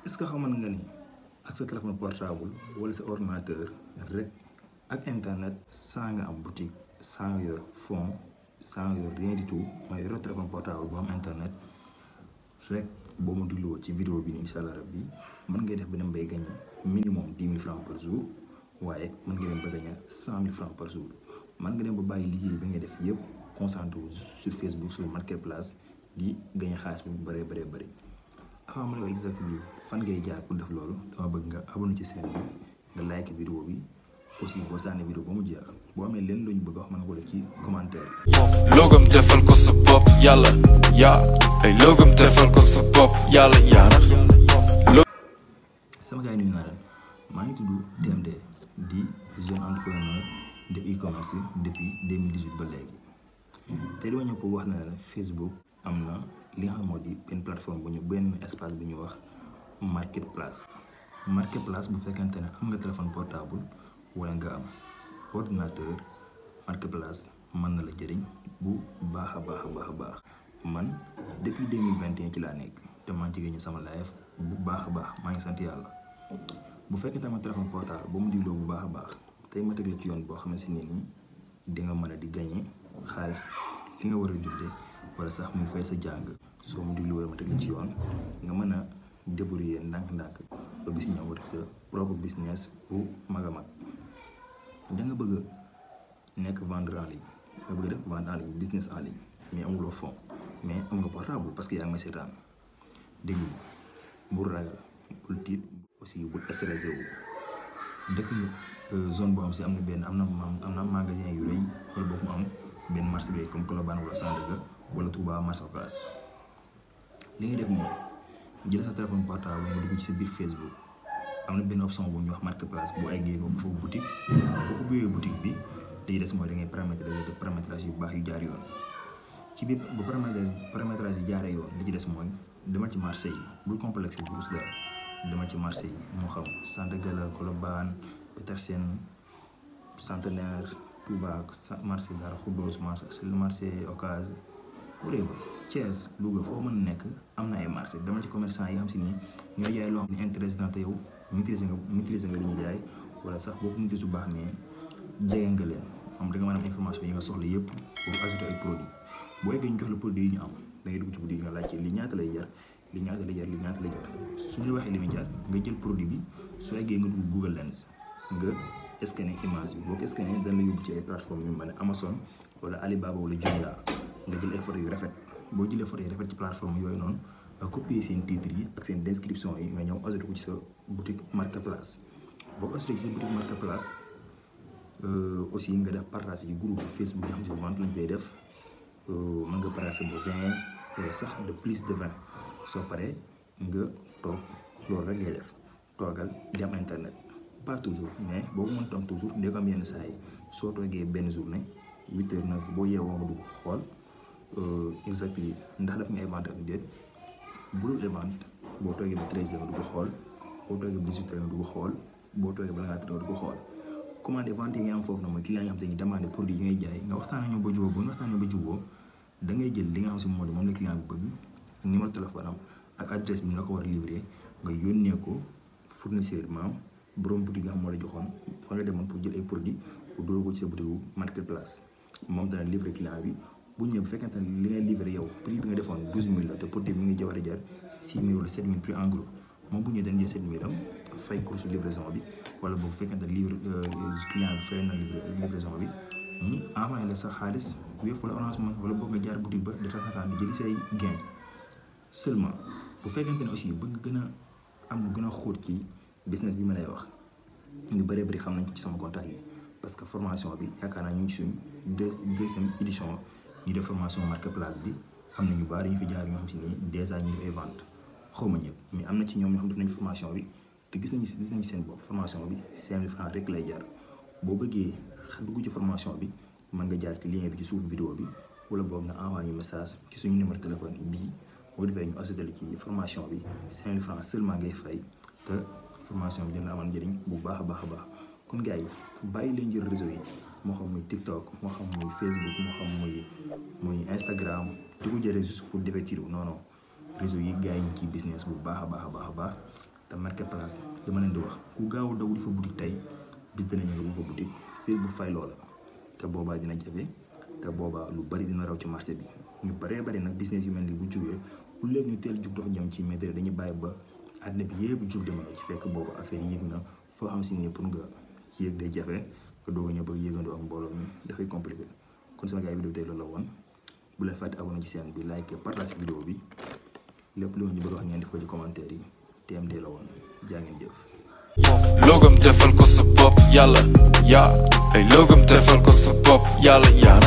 est-ce que xamoon nga ni ak sa téléphone portable wala sa ordinateur rek ak internet sans nga am boutique sans nga yor fond sans nga yor rien du tout mooy yor téléphone portable bu am internet rek boo ma dugloo ci vidéo bi ni incha allah rabbi mën ngay def ba dem bay gagné minimum 10 000 francs par jour waaye mën nga dem ba gagné 100 000 francs par jour mën nga dem ba bàyyi liggéey bi ngay def yëpp concentré wu sur Facebook sur marketplace di gagné xaalis bu bëree bëri avant ma lay exactement fan ngay jaar pour def loolu dama bëgg nga abonné ci chaîne bi nga like vidéo bi aussi boo sànnee vidéo ba mu jeex boo amee leen lu ñu bëgg wax mën nga ko def ci commentaire logam defal ko sa bopp yàlla yaa ay logam defal ko sa bopp yàlla yaa sama gars yi nuyu naa leen maa ngi tudd DMD di jeune entrepreneur def e-commerce depuis 2018 ba léegi tey dama ñëw pour wax na ne Facebook am na li nga xam moo di benn plateforme bu ñu benn espace bu ñu wax marketplace bu fekkente ne am nga téléphone portable wala nga am ordinateur marketplace mën na la jëriñ bu baax a baax man depuis 2021 ci laa nekk te maa ngi ci génne sama live bu baax a baax maa ngi sant yàlla bu fekkente ne téléphone portable ba mu digloo bu baax a baax tey ma teg la ci yoon boo xam ne si ne nii di nga mën a di gagné xaalis li nga war a dundee wala sax muy fay sa jàng soo mu digloo ma teg la ci yoon nga mën a débrouiller ndànk-ndànk ba bis ñëw rek sa propre business bu mag a mag da nga bëgg nekk vendre en ligne nga bëgg def vendre en ligne business en ligne mais amuloo fond mais am nga portable parce que yaa ngi may seetaan déglu bul ragal bul tiit aussi bul stressé wu dëkk nga zone boo xam si am na benn am na magasin yu rëy wala boo mu am benn marché bi comme Colobane wala Sandaga wala Touba marché Ocass li ngay def mooy jël sa téléphone portable nga dugg ci sa biir Facebook am na benn option bu ñuy wax marketplace bu ay génn foofu boutique boo ubbee boutique bi dañuy des mooy da ngay paramétrage yu baax yu jaar yoon ci biir bu paramétrage yi jaaree yoon li ci des mooy demal ci marché yi bul complexe bu dara demal ci marché yi moo xam Sandaga la Colobane Petersen Centenaire Touba marché Dara Khoudoss marché Ocass whatever Thiès Louga foo mën a nekk am na ay marché demal ci commerçant yi xam si ni nga jaay loo xam ne intéressé na te yow maîtriser nga li ñuy jaay wala sax boo ko maîtrise bu baax mais jege nga leen xam da nga mën a am information yi nga soxla yëpp pour ajouter ay produits boo yeggee ñu jox la produit yi ñu am da ngay dugg ci boutique yi nga laajte li ñaata lay jar suñu waxee li muy jar nga jël produit bi soo yeggee nga dugg Google Lens nga scanner image bi boo ko scanner dañ la yóbbu ci ay plateforme yu mel ne Amazon wala Alibaba wala Jumia nga jël ay photo yu rafet boo jëlee photo yu rafet ci plateforme yooyu noonu nga copier seen titres yi ak seen description yi nga ñëw ajouté ko ci sa boutique marketplace boo ko ajouté ci sa boutique marketplace aussi nga def partage ci groupe Facebook yi xam si vente lañ koy def mën nga partager ba 20 wala sax de plus de 20 soo paree nga toog loolu rek ngay def toogal di am internet pas toujours mais boo ko mën toog toujours dee ko am yenn saa yi soo toogee benn journée 8 heures 9 boo yeewoo nga dugg xool exactement ndax daf nga ay vente ak déet bu dul vente boo toogee ba 13 heures nga dugg xool boo toogee ba 18 heures nga dugg xool boo toogee bala ngaa tëdd nga dugg xool commandé vente yi nga am foofu na mooy client yi nga xam te ni demandé produit yi ngay jaay nga waxtaan ak ñoom ba juboo da ngay jël li nga xam si moom la client bi bëgg numéro téléphone am ak adresse bi ñu la ko war a livré nga yónnee ko fournisseur maam borom boutique nga xam moo la joxoon fa nga demoon pour jël ay produits pour dóor ko ci sa boutique marketplace moom dana livré client bi bu ñëwee bu fekkente ne li ngay livré yow prix bi nga defoon 12 000 la te produit bi mi ngi war a jar 6 000 wala 7 000 prix en gros moom bu ñëwee dañuy jël 7 000 am fay course livraison bi wala boog fekkente ne client bi fay na livraison bi mu envoyé la sa xaalis Wave wala Orange Money wala boog nga jaar boutique ba de temps di jëli say gain seulement bu fekkente ne aussi bëgg nga gën a am lu gën a xóot ci business bi ma lay wax ñu bëri xam nañ ko ci sama contact yi parce que formation bi yaakaar naa ñu ngi suñ deuxième édition ñu def formation marketplace bi am na ñu bari ñu fi jaar ñoo xam si ni dèjà ñu def ay vente xawma ñëpp mais am na ci ñoom ñoo xam def nañ formation bi te gis nañ seen bopp formation bi 5 000 francs rek lay jar boo bëggee dugg ci formation bi mën nga jaar ci lien bi ci suuf vidéo bi wala boog nga envoyé message ci suñu numéro téléphone bii boo defee ñu ajouté ci formation bi 5 000 francs seulement ngay fay te formation bi dina amal njëriñ bu baax a baax kon gars yi bàyyi leen jël réseau yi moo xam muy TikTok moo xam muy Facebook moo xam muy Instagram di ko jëlee juste pour divertir non réseau yi gars yi ñu ciy business bu baax a baax te marketplace li ma leen di wax ku gaaw daw di fa boutique tey bis dina ñëw nga ko boutique Facebook fay loola te boobaa dina jafe te boobaa lu bari dina raw ci marché bi ñu baree bari nag business yu mel ni bu jógee ku léegi ñu teel jug dox jëm ci météo dañuy bàyyi ba àddina bi yëpp jug demaloo ci fekk boobu affaire yéeg na foo xam si ne pour nga yéeg day jafe nga doog a ñëw ba yéegandoo ak mbooloo mi dafay compliqué kon sama gars yi vidéo tey loolu la woon bu leen fàtte abonné ci chaîne bi like partage vidéo bi lépp lu ñu bëgg wax ngeen def ko ci commentaire yi TMD la woon jaa ngeen jëf. logam defal ko sa bopp yàlla yaa ay logam defal ko sa bopp yàlla yaa